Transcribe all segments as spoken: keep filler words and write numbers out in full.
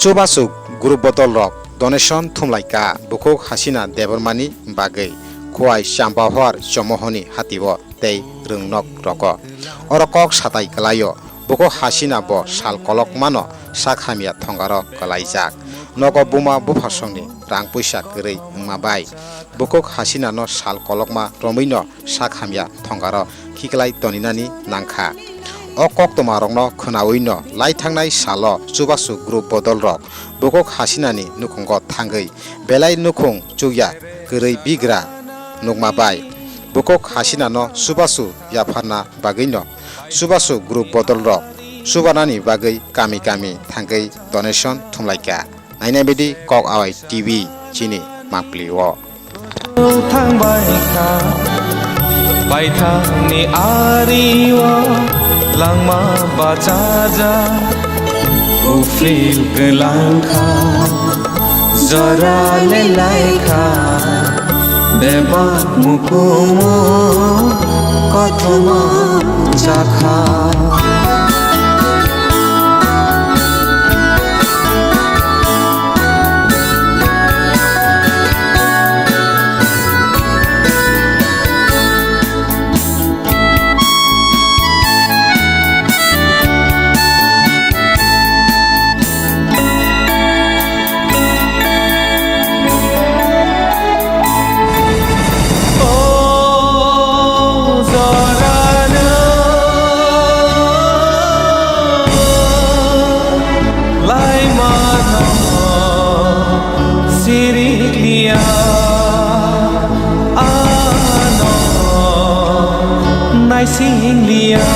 Chubachu group bodol rok donation thumlaikha Bukhuk Hasina Debbarmani bagwi Khowai Champahor Chomohoni hatio tei rwngnok rogo. Oro kok satai kwlaio, Bukhuk Hasina bo sal kolokmano sak hamya thongaro kwlaijak. Nogo buma buphasongni rang puisa kwrwi wngma bai Bukhuk Hasinano sal kolokma romwino sak hamya thongaro khiklai toninani nangkha. O koktwmarokno khwnawino laithangnai salo chubachu group bodolrok Bukhuk Hasinani nukhungo thangwi belai nukhung chukya kwrwi bigra nukma bai Bukhuk Hasinano chubachu yapharna bagwino chubachu group bodolrok chubanani bagwi kami kami thangwi donation thumlaikha. Nainai bidi Kok Awai T V chini mangpli o. Thangbai kha, baithangni ari o langma bachajak, uphil kwlang kha, jora lelai kha, bebak mukumu kothoma chakha. O jorano laimano sirikliya, ano naisingliya.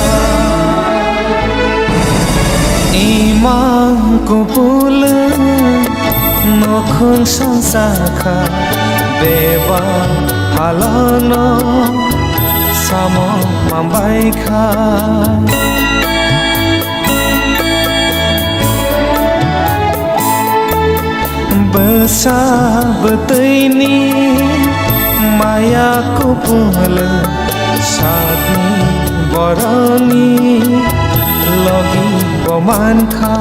Imang kupulung nukhung songsa kha, beba halano samo mambai kha. Bwsa bwtwini maya kupulung sakni boroni logi bo mankha.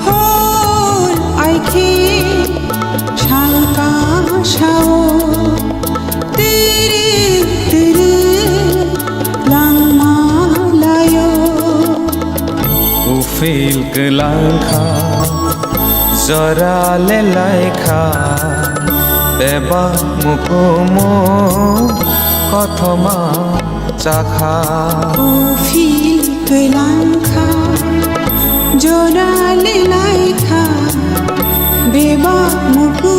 Hoi aikhe sangka sao tiri tiri langma layo. Uphil kwlang kha, jora lelai kha, bebak mukumu kothoma chakha. Uphil kwlang kha, jora lelai kha, bebak mukumu